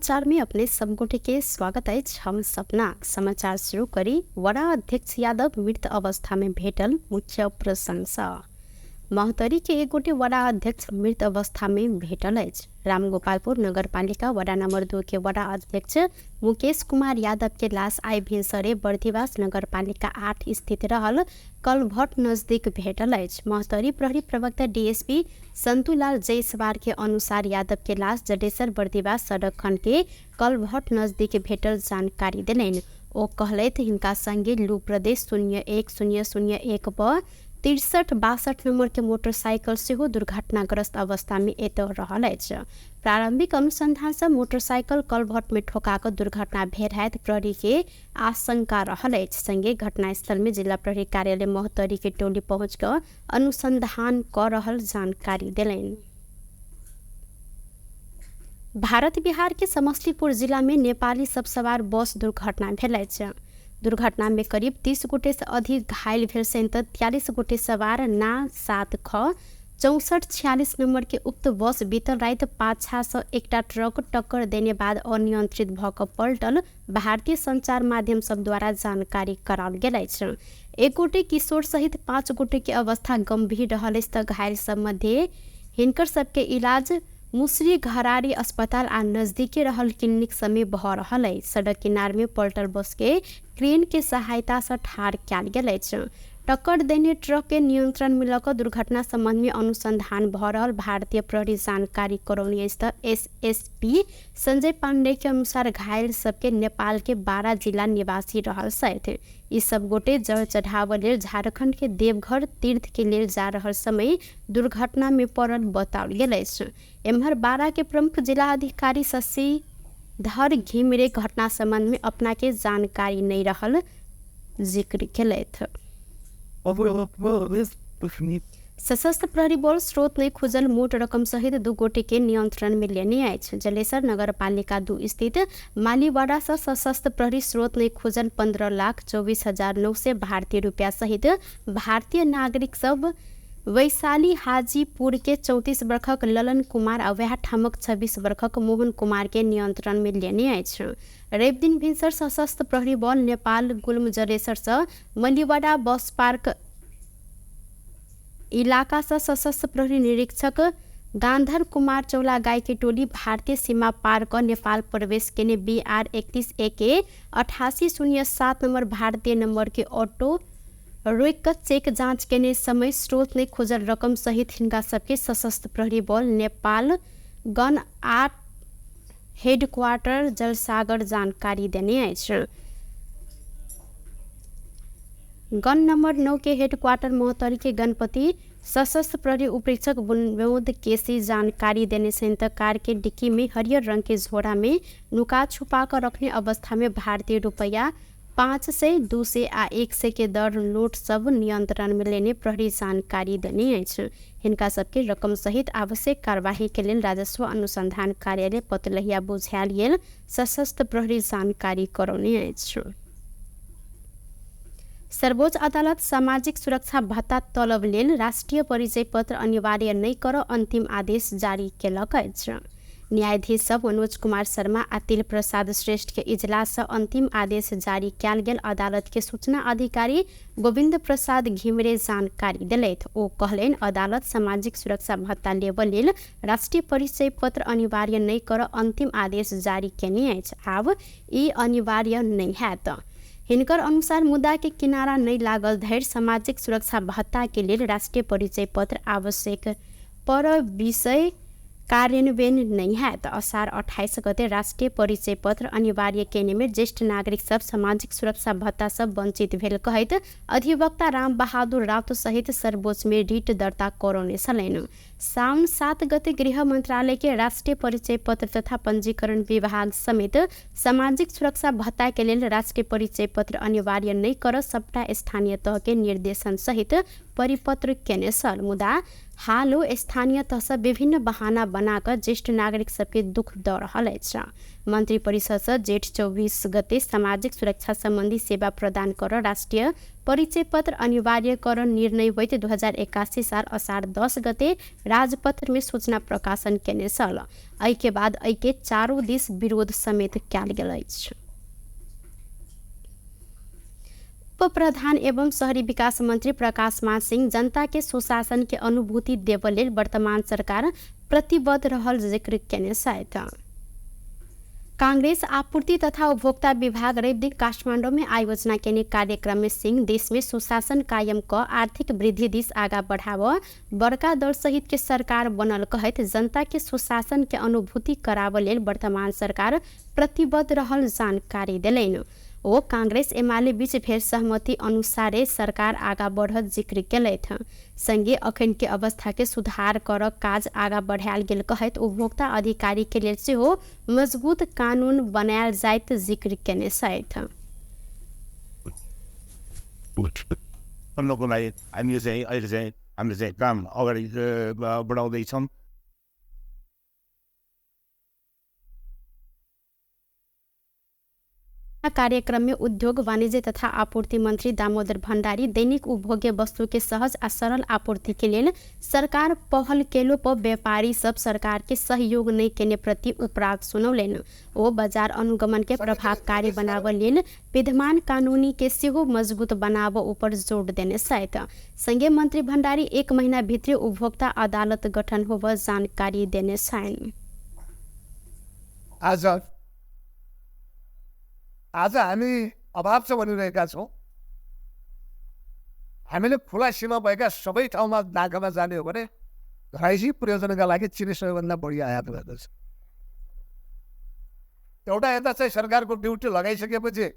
समाचार में अपने सब गोटे के स्वागत अछि। हम सपना समाचार शुरू करी। वडा अध्यक्ष यादव मृत अवस्था में भेटल मुख्य प्रशंसा। महोत्तरी के एक गोटे वडा अध्यक्ष मृत अवस्था में भेटल अछि। रामगोपालपुर नगरपालिका वडा नंबर 2 के वडा अध्यक्ष मुकेश कुमार यादव के लाश आइ भिनसरे बर्दिवास नगरपालिका 8 स्थित रहल कलभट नजदीक भेटल अछि। महोत्तरी प्रहरी प्रवक्ता डीएसपी संतुलाल जायसवाल के अनुसार यादव के लाश जटेसर बर्दिवास सड़क खंड के कलभट नजदीक भेटल जानकारी देलनि। ओ कहलथि हिनका संगे लू प्रदेश 01001 पर 6362 नंबर के मोटरसाइकिल सेहो दुर्घटनाग्रस्त अवस्था में एतऽ रहल अछि। प्रारंभिक अनुसंधान से मोटरसाइकिल कलभट में ठोका कऽ दुर्घटना भेल हैत प्रहरी के आशंका रहल अछि। संगे घटनास्थल में जिला प्रहरी कार्यालय महोत्तरी के टोली पहुँच कऽ अनुसंधान कऽ रहल जानकारी देलनि। भारत बिहार के समस्तीपुर जिला में नेपाली सब सवार बस दुर्घटना भेल अछि। दुर्घटना में करीब 30 गोटे से अधिक घायल भेल सहित 43 गोटे सवार ना 7 ख 6446 नंबर के उक्त बस बीतल राति पाछा से एकटा ट्रक टक्कर देने बाद अनियंत्रित भऽ कऽ पलटल भारतीय संचार माध्यम सब द्वारा जानकारी कराओल गेल अछि। एक गोटे किशोर सहित 5 गोटे के अवस्था गंभीर रहल अछि तऽ घायल सब मध्ये हिनकर सबके इलाज मुसरी घरारी अस्पताल आ नजदीके रहल क्लिनिक सब में भऽ रहल अछि। सड़क किनार में पलटल बस के क्रेन के सहायता से ठाढ़ कयल गेल अछि। टक्कर देने ट्रक के नियंत्रण में लऽ कऽ दुर्घटना संबंध में अनुसंधान भऽ रहल भारतीय प्रहरी जानकारी करौने अछि तऽ एसएसपी संजय पांडे के अनुसार घायल सबके नेपाल के 12 जिला निवासी रहल छथि। ई सब गोटे जल चढ़ावऽ लेल झारखंड के देवघर तीर्थ के लेल जा रहल समय दुर्घटना में पड़ल बताओल गेल अछि। एम्हर बारा के प्रमुख जिला अधिकारी शशिधर घिमिरे घटना संबंध में अपना के जानकारी नहीं रहल जिक्र केलथि। सशस्त्र प्रहरी बल स्रोत नै खुजल मोट रकम सहित 2 गोटे के नियंत्रण में लेने अछि। जलेसर नगरपालिका 2 स्थित मालीवाड़ा से सशस्त्र प्रहरी स्रोत नै खुजल 15,24,900 भारतीय रुपया सहित भारतीय नागरिक सब वैशाली हाजीपुर के 34 वर्षक ललन कुमार आ वएह ठामक 26 वर्षक मोहन कुमार के नियंत्रण में लेने अछि। रवि दिन भिनसर सशस्त्र प्रहरी बल नेपाल गुल्म जलेसर से मलिवाड़ा बस पार्क इलाका से सशस्त्र प्रहरी निरीक्षक गांधर कुमार चौला गाय के टोली भारतीय सीमा पार कऽ नेपाल प्रवेश केने BR 31 AK 8807 number भारतीय नंबर के ऑटो रोकि कऽ चेक जांच केने समय स्रोत नै खोजल रकम सहित हिनका सबके सशस्त्र प्रहरी बल नेपाल गन 8 हेडक्वार्टर जलसागर जानकारी देने अछि। गन नंबर 9 के हेडक्वार्टर महोत्तरी के गणपति सशस्त्र प्रहरी उपरीक्षक विनोद केसी जानकारी देने छनि तऽ कार के डिक्की में हरियर रंग के झोरा में नुका छुपा कऽ रखने अवस्था में भारतीय रुपया 500, 200 आ 100 के दर नोट सब नियंत्रण में लेने प्रहरी जानकारी देने अछि। हिनका सबके रकम सहित आवश्यक कार्यवाही के लेल राजस्व अनुसंधान कार्यालय पतलहिया बुझायल गेल सशस्त्र प्रहरी जानकारी करौने अछि। सर्वोच्च अदालत सामाजिक सुरक्षा भत्ता तलब लेल राष्ट्रिय परिचय पत्र अनिवार्य नहि करऽ अंतिम आदेश जारी केलक अछि। न्यायाधीश सब मनोज कुमार शर्मा आ तिल प्रसाद श्रेष्ठ के इजलास से अंतिम आदेश जारी कयल गेल अदालत के सूचना अधिकारी गोविंद प्रसाद घिमिरे जानकारी देलथि। ओ कहलनि अदालत सामाजिक सुरक्षा भत्ता लेबऽ लेल राष्ट्रिय परिचय पत्र अनिवार्य नहि करऽ अंतिम आदेश जारी केने अछि। आब ई अनिवार्य नहि हैत। हिनकर अनुसार मुद्दा के किनारा नहि लागल धरि सामाजिक सुरक्षा भत्ता के लेल राष्ट्रिय परिचय पत्र आवश्यक पर विषय कार्यान्वयन नहि हैत। असार 28 गते राष्ट्रिय परिचय पत्र अनिवार्य केने में ज्येष्ठ नागरिक सब सामाजिक सुरक्षा भत्ता सब वंचित भेल कहैत अधिवक्ता राम बहादुर राउत सहित सर्वोच्च में रिट दर्ता करौने छलनि। साउन 7 गते गृह मंत्रालय के राष्ट्रिय परिचय पत्र तथा पंजीकरण विभाग समेत सामाजिक सुरक्षा भत्ता के लेल राष्ट्रिय परिचय पत्र अनिवार्य नहि कर सबटा स्थानीय तह के निर्देशन सहित परिपत्र केने छल। मुदा हालो स्थानीय तहसँ विभिन्न बहाना बनाकर ज्येष्ठ नागरिक सबके दुख दऽ रहल अछि। मंत्री परिषदसँ जेठ 24 गते सामाजिक सुरक्षा सम्बन्धी सेवा प्रदान कर राष्ट्रिय परिचय पत्र अनिवार्य कर निर्णय होइत 2081 साल असार 10 गते राजपत्र में सूचना प्रकाशन केने छल। एहिके बाद एहिके चारू दिस विरोध समेत कयल गेल अछि। उप प्रधान एवं शहरी विकास मंत्री प्रकाश मान सिंह जनता के सुशासन के अनुभूति देबऽ लेल वर्तमान सरकार प्रतिबद्ध रहल जिक्र केने छथि। कांग्रेस आपूर्ति तथा उपभोक्ता विभाग रविदिन काठमाडौँ में आयोजना केने कार्यक्रम में सिंह देश में सुशासन कायम क आर्थिक वृद्धि दिस आगा बढ़ाव बड़का दल सहित के सरकार बनल कहैत जनता के सुशासन के अनुभूति कराबऽ लेल वर्तमान सरकार प्रतिबद्ध रहल जानकारी देलनि। ओ कांग्रेस एमाले बीच भेल सहमति अनुसारे सरकार आगा बढ़त जिक्र केलथि। संगे अखन के अवस्था के सुधार कर काज आगा बढ़ायल गेल कहैत उपभोक्ता अधिकारी के लेल सेहो मजबूत कानून बनायल जाइत जिक्र केने छथि। लागि हामीले चाहिँ अहिले चाहिँ हामीले चाहिँ काम अगाडि बढाउँदैछौँ। कार्यक्रम में उद्योग वाणिज्य तथा आपूर्ति मंत्री दामोदर भण्डारी दैनिक उपभोग्य वस्तु के सहज आ सरल आपूर्ति के लेल सरकार पहल केलो पर व्यापारी सब सरकार के सहयोग नहीं केने प्रति उपराग सुनौलनि। ओ बाजार अनुगमन के प्रभावकारी बनाबऽ लेल विद्यमान कानूनी के सेहो मजबूत बनाबऽ ऊपर जोर देने छथि। संगे मंत्री भण्डारी 1 महीना भीतर उपभोक्ता अदालत गठन होबऽ जानकारी देने छनि। आज हामी अभाव छ भनिरहेका छौँ। हामीले खुला सीमा भएका सबै ठाउँमा नाकामा जाने हो भने घराइसी प्रयोजनका लागि चिनी सबैभन्दा बढी आयात गर्दछ। एउटा यता चाहिँ सरकारको ड्युटी लगाइसकेपछि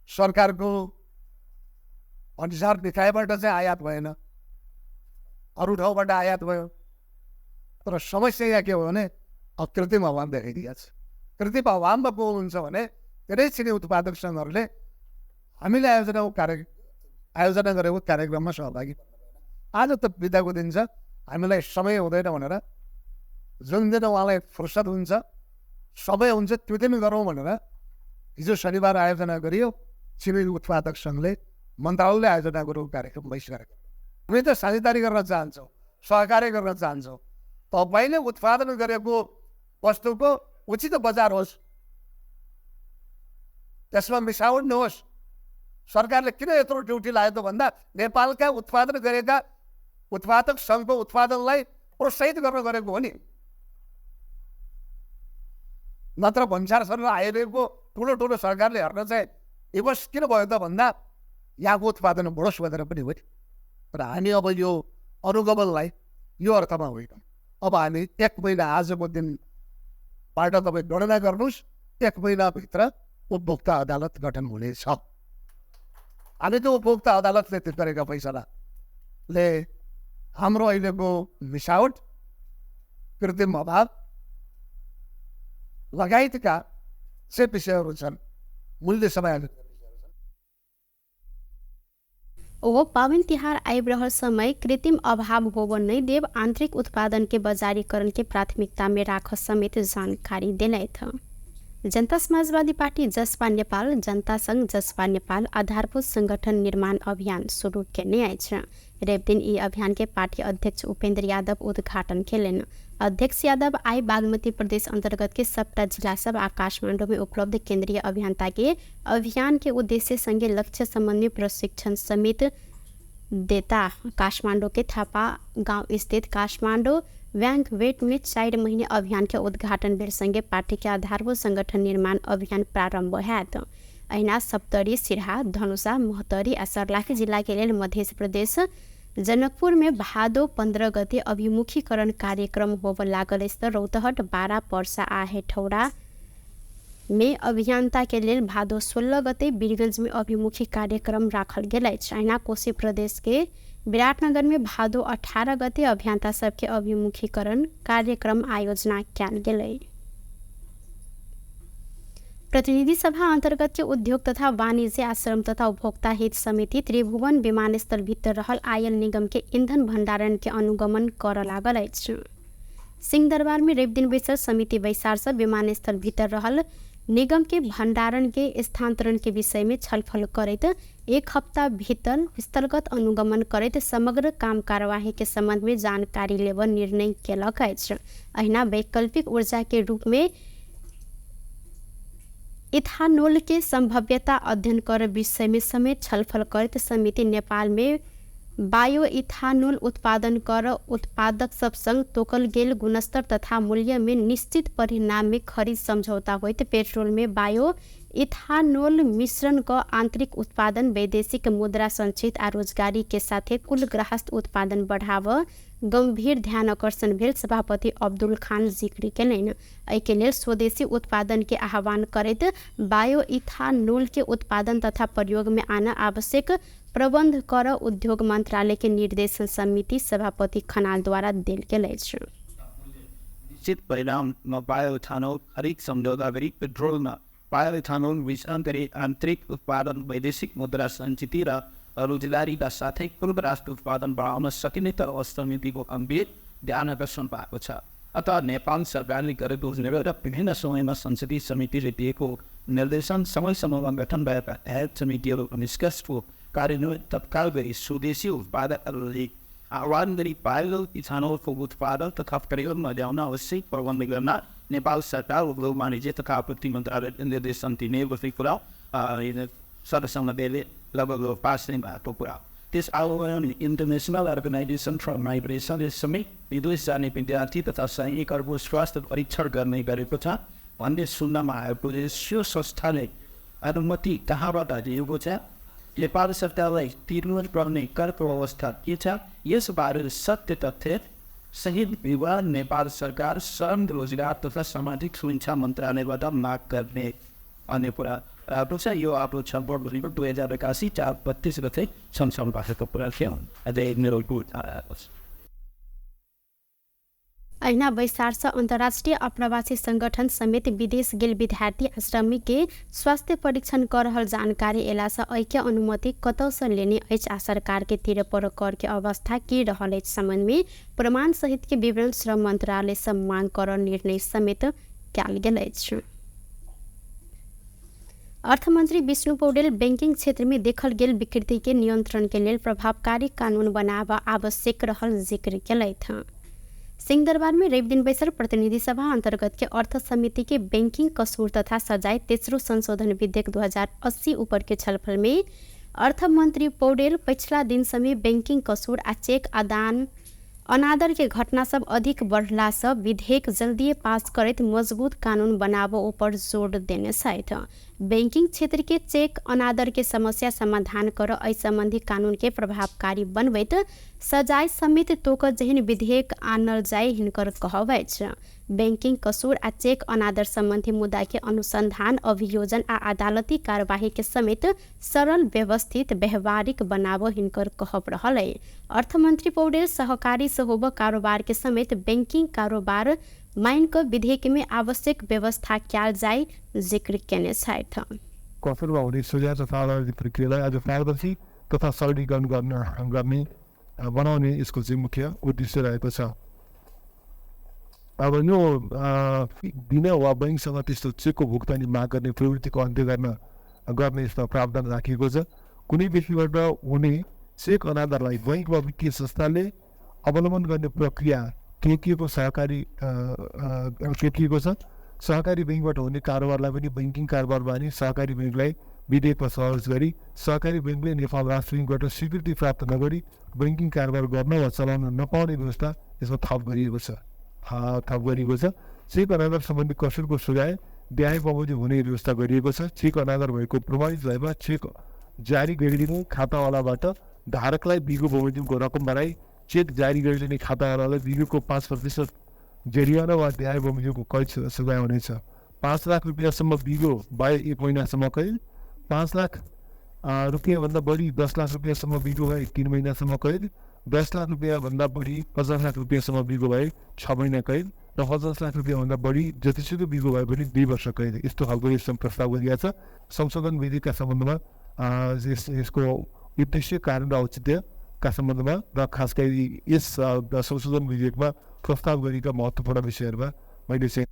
सरकारको भन्सार निकायबाट चाहिँ आयात भएन, अरू ठाउँबाट आयात भयो। तर समस्या यहाँ के हो भने कृत्रिम अभाव देखाइदिएको छ। कृत्रिम अभावमा को हुन्छ भने धेरै चिनी उत्पादक सङ्घहरूले हामीले आयोजना गरेको कार्यक्रममा सहभागी आज त बिदाको दिन छ, हामीलाई समय हुँदैन भनेर जुन दिन उहाँलाई फुर्सद हुन्छ समय हुन्छ त्यो दिन गरौँ भनेर हिजो शनिबार आयोजना गरियो। चिनी उत्पादक सङ्घले मन्त्रालयले आयोजना गरेको कार्यक्रम बहिष्कार गर्यो। हामी त साझेदारी गर्न चाहन्छौँ, सहकार्य गर्न चाहन्छौँ। तपाईँले उत्पादन गरेको वस्तुको उचित बजार होस्, त्यसमा मिसावट नहोस्। सरकारले किन यत्रो ड्युटी लाग्यो त भन्दा नेपालका उत्पादन गरेका उत्पादक सङ्घको उत्पादनलाई प्रोत्साहित गर्न गरेको हो नि, नत्र भन्सार सर आइरहेको ठुलो ठुलो सरकारले हेर्न चाहिँ एवस किन भयो त भन्दा यहाँको उत्पादन बढोस् भनेर पनि हो नि। तर हामी अब यो अनुगमनलाई यो अर्थमा होइन। अब हामी 1 महिना आजको दिनबाट तपाईँ गणना गर्नुहोस्, 1 महिनाभित्र उपभोक्ता अदालत गठन हुनेछ। हामी त्यो उपभोक्ता अदालतले गरेका फैसलाले हाम्रो अहिलेको मिसावट, कृत्रिम अभाव लगायतका चाहिँ विषयहरू छन्, मूल्य समायोजन। ओ पावन तिहार आबि रहल समय कृत्रिम अभाव होब नहीं देव आंतरिक उत्पादन के बजारीकरण के प्राथमिकता में राख समेत जानकारी देलथि। जनता समाजवादी पार्टी जसपा नेपाल जनता संघ जसपा नेपाल आधारभूत संगठन निर्माण अभियान शुरू केने अछि। रविदिन ई अभियान के पार्टी अध्यक्ष उपेंद्र यादव उद्घाटन केलनि। अध्यक्ष यादव आई बागमती प्रदेश अंतर्गत के सबटा जिला सब आ काठमांडू में उपलब्ध केंद्रीय अभियंता के अभियान के उद्देश्य संगे लक्ष्य संबंधी प्रशिक्षण समेत देता। काठमांडू के थापा गांव स्थित काठमांडू बैंकवेट में 4 महीने अभियान के उद्घाटन भेल संगे पार्टी के आधारभूत संगठन निर्माण अभियान प्रारंभ हैत। अहिना सप्तरी, सिरहा, धनुषा, महोत्तरी आ सर्लाही जिला के लेल मध्य प्रदेश जनकपुर में भादो 15 गते अभिमुखीकरण कार्यक्रम होब लागल अछि। रौतहट, बारा, पर्सा आ हेठौरा में अभियंता के लेल भादो 16 गते वीरगंज में अभिमुखी कार्यक्रम राखल गेल अछि। अहिना कोशी प्रदेश के विराटनगर में भादो 18 गते अभियंता सबके अभिमुखीकरण कार्यक्रम आयोजना कयल गेलै। प्रतिनिधि सभा अंतर्गत के उद्योग तथा वाणिज्य आश्रम तथा उपभोक्ता हित समिति त्रिभुवन विमानस्थल भीतर रहल आयल निगम के ईंधन भंडारण के अनुगमन कर लागल अछि। सिंहदरबार में रवि दिन बैसल समिति बैसार से विमानस्थल भीतर रहल निगम के भंडारण के स्थानांतरण के विषय में छलफल करैत एक हप्ता भीतर स्थलगत अनुगमन करैत समग्र काम कार्यवाही के संबंध में जानकारी लेब निर्णय केलक अछि। अहिना वैकल्पिक ऊर्जा के रूप में इथानोल के संभव्यता अध्ययन कर विषय में समेत छलफल करैत समिति नेपाल में बायो इथानोल उत्पादन कर उत्पादक सब संग तोकल गेल गुणस्तर तथा मूल्य में निश्चित परिणाम में खरीद समझौता होइत पेट्रोल में बायो इथानोल मिश्रण क आंतरिक उत्पादन, वैदेशिक मुद्रा संचित आ रोजगारी के साथे कुल गृहस्थ उत्पादन बढ़ाव गंभीर ध्यान आकर्षण भेल सभापति अब्दुल खान जिक्र केलनि। एहिके लेल स्वदेशी उत्पादन के आह्वान करैत बायो इथानोल के उत्पादन तथा प्रयोग में आना आवश्यक प्रबंध कर उद्योग मंत्रालय के निर्देशन समिति सभापति खनाल द्वारा देल गेल अछि। निश्चित परिणाममा बायोइथानोल खरिद सम्झौता गरी पेट्रोलमा बायोइथानोल मिश्रण गरी आन्तरिक उत्पादन, वैदेशिक मुद्रा सञ्चित र रोजगारीका साथै कुल राष्ट्र उत्पादन बढाउन सकिने तर्फ समितिको गम्भीर ध्यान आकर्षण भएको छ। अतः नेपाल सरकारले गरेको निर्णय र विभिन्न समयमा संसदीय समितिले दिएको निर्देशन, समय समयमा गठन भएका हेल्थ समितिहरूको निष्कर्षको कार्यान्वयन तत्काल गरी स्वदेशी उत्पादकहरूले आह्वान गरी बायो इथानोलको उत्पादन तथा प्रयोगमा ल्याउन आवश्यक प्रबन्ध गर्न नेपाल सरकार उद्योग वाणिज्य तथा आपूर्ति मन्त्रालयले निर्देशन दिने कुरा सर्वसम्मतिले लगभग पास नै भएको कुरा। त्यस आह्वान इन्टरनेसनल अर्गनाइजेसन फर माइग्रेसनले समेत विदेश जाने विद्यार्थी तथा सैनिकहरूको स्वास्थ्य परीक्षण गर्ने गरेको छ भन्ने सुन्नमा आएको यो संस्थाले अनुमति कहाँबाट लिएको छ, नेपाल सरकारलाई तिर्नुपर्ने करको अवस्था के छ, यसबारे सत्य तथ्य सहित विवरण नेपाल सरकार श्रम रोजगार तथा सामाजिक सुरक्षा मन्त्रालयबाट माग गर्ने अन्य कुरा रहेको छ। यो आफ्नो छलफल भनेको 2081 4/32 गते संसद भएको कुरा थियो। अझै मेरो आएको छ। अहिना बैसार से अंतर्राष्ट्रीय अप्रवासी संगठन समेत विदेश गेल विद्यार्थी आ श्रमिक के स्वास्थ्य परीक्षण कर रहल जानकारी एला से ऐके अनुमति कतौ से लेने अछि आ सरकार के तिर पर कर के अवस्था की रहल अछि संबंध में प्रमाण सहित के विवरण श्रम मंत्रालय से मांग कर निर्णय समेत कयल गेल अछि। अर्थमन्त्री विष्णु पौडेल बैंकिंग क्षेत्र में देखल गेल विकृति के नियंत्रण के लेल प्रभावकारी कानून बनाब आवश्यक रहल जिक्र केलथि। सिंहदरबार में रवि दिन बैसल प्रतिनिधि सभा अंतर्गत के अर्थ समिति के बैंकिंग कसूर तथा सजाय तेस्रो संशोधन विधेयक 2080 ऊपर के छलफल में अर्थमन्त्री पौडेल पछिला दिन समय बैंकिंग कसूर आ चेक आदान अनादर के घटना सब अधिक बढ़ला से विधेयक जल्दी पास करैत मजबूत कानून बनाब ऊपर जोर देने छथि। बैंकिंग क्षेत्र के चेक अनादर के समस्या समाधान कर एहि संबंधी कानून के प्रभावकारी बनबैत सजाय समेत तोक जेहन विधेयक आनल जाय हिनकर कहब अछि। बैंकिंग कसूर आ चेक अनादर संबंधी मुद्दा के अनुसंधान, अभियोजन आ अदालती कार्यवाही के समेत सरल, व्यवस्थित, व्यवहारिक बनाब हिनकर कहब रहल है। अर्थमन्त्री पौडेल सहकारी सहोब कारोबार के समेत बैंकिंग कारोबार माइन क विधेयक में आवश्यक व्यवस्था कयल जाय जिक्र केने छथि। कसुरमा हुने सजाय तथा अदालती प्रक्रियालाई आज पारदर्शी तथा सरलीकरण गर्ने बनाउने यसको चाहिँ मुख्य उद्देश्य रहेको छ। अब यो दिन वा बैङ्कसँग त्यस्तो चेकको भुक्तानी माग गर्ने प्रवृत्तिको अन्त्य गर्ने यस्तो प्रावधान राखिएको छ। कुनै व्यक्तिबाट हुने चेक अनादरलाई बैङ्क वा वित्तीय संस्थाले अवलम्बन गर्ने प्रक्रिया तोकिएको सहकारी तोकिएको छ। सहकारी बैङ्कबाट हुने कारोबारलाई पनि बैङ्किङ कारोबार मानि सहकारी बैङ्कलाई विधेयकमा समावेश गरी सहकारी बैङ्कले नेपाल राष्ट्र बैङ्कबाट स्वीकृति प्राप्त नगरी बैङ्किङ कारोबार गर्न वा चलाउन नपाउने व्यवस्था यसमा थप गरिएको छ। चेक अनादर सम्बन्धी कसुरको सजाय न्याय बमोजिम हुने व्यवस्था गरिएको छ। चेक अनादर भएको प्रमाणित भएमा चेक जारी गरिदिने खातावालाबाट धारकलाई बिगो बमोजिमको रकम बढाई चेक जारी गरिदिने खातावालालाई बिगोको 5% जरिवाना वा न्याय बमोजिमको कैद सजाय हुनेछ। 5 लाख रुपियाँसम्म बिगो भए 1 महिनासम्म कैद, 5 लाख रुपियाँभन्दा बढी 10 लाख रुपियाँसम्म बिगो भए 3 महिनासम्म कैद, 10 लाख रुपियाँभन्दा बढी 50 लाख रुपियाँसम्म बिगो भए 6 महिना कैद र 50 लाख रुपियाँभन्दा बढी जतिसुकै बिगो भए पनि 2 वर्ष कैद, यस्तो खालको यस प्रस्ताव गरिएको छ। संशोधन विधिका सम्बन्धमा यसको उद्देश्य, कारण र औचित्यका सम्बन्धमा र खास गरी यस संशोधन विधेयकमा प्रस्ताव गरिएका महत्त्वपूर्ण विषयहरूमा मैले चाहिँ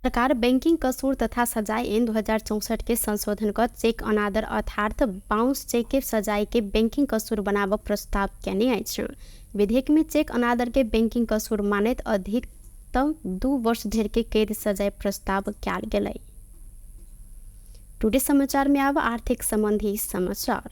सरकार बैंकिंग कसूर तथा सजाय ऐन 2064 के संशोधन कर चेक अनादर अर्थात बाउंस चेक के सजाय के बैंकिंग कसूर बनाब प्रस्ताव केने अछि। विधेयक में चेक अनादर के बैंकिंग कसूर मानैत अधिकतम 2 वर्ष धरि के कैद सजाय प्रस्ताव कयल गेलै। टुडे समाचार में अब आर्थिक संबंधी समाचार।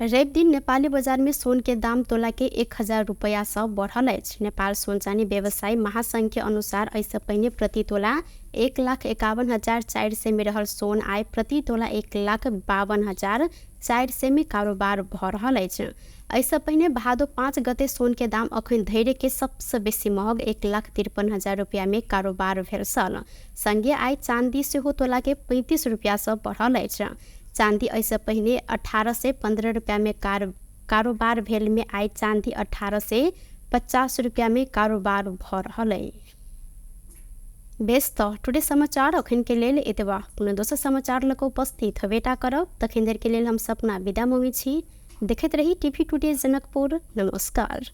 रवि दिन नेपाली बजार में सोन के दाम तोला के 1000 रुपया से बढ़ल अछि। नेपाल सोन चानी व्यवसायी महासंघ के अनुसार एहिसँ पहिने प्रति तोला 1,51,400 में रहल सोन आय प्रति तोला 1,52,400 में कारोबार भऽ रहल अछि। एहिसँ पहिने भादो 5 गते सोन के दाम अखन धरि के सबसँ बेसी महग 1,53,000 रुपया में कारोबार भेल छल। संगे आइ चांदी सेहो तोला के 35 रुपया से बढ़ल अछि। चांदी एहिसँ पहिने 1815 रुपया में कारोबार भेल में आइ चांदी 1850 रुपया में कारोबार भऽ रहल अछि। बेस तऽ टुडे समाचार अखन के लेल एतबा। पुनः दोसर समाचार लऽ कऽ उपस्थित हेबेटा करब। तखन धरि के लेल हम सपना विदा मङ्गै छी। देखैत रही टीवी टुडे जनकपुर। नमस्कार।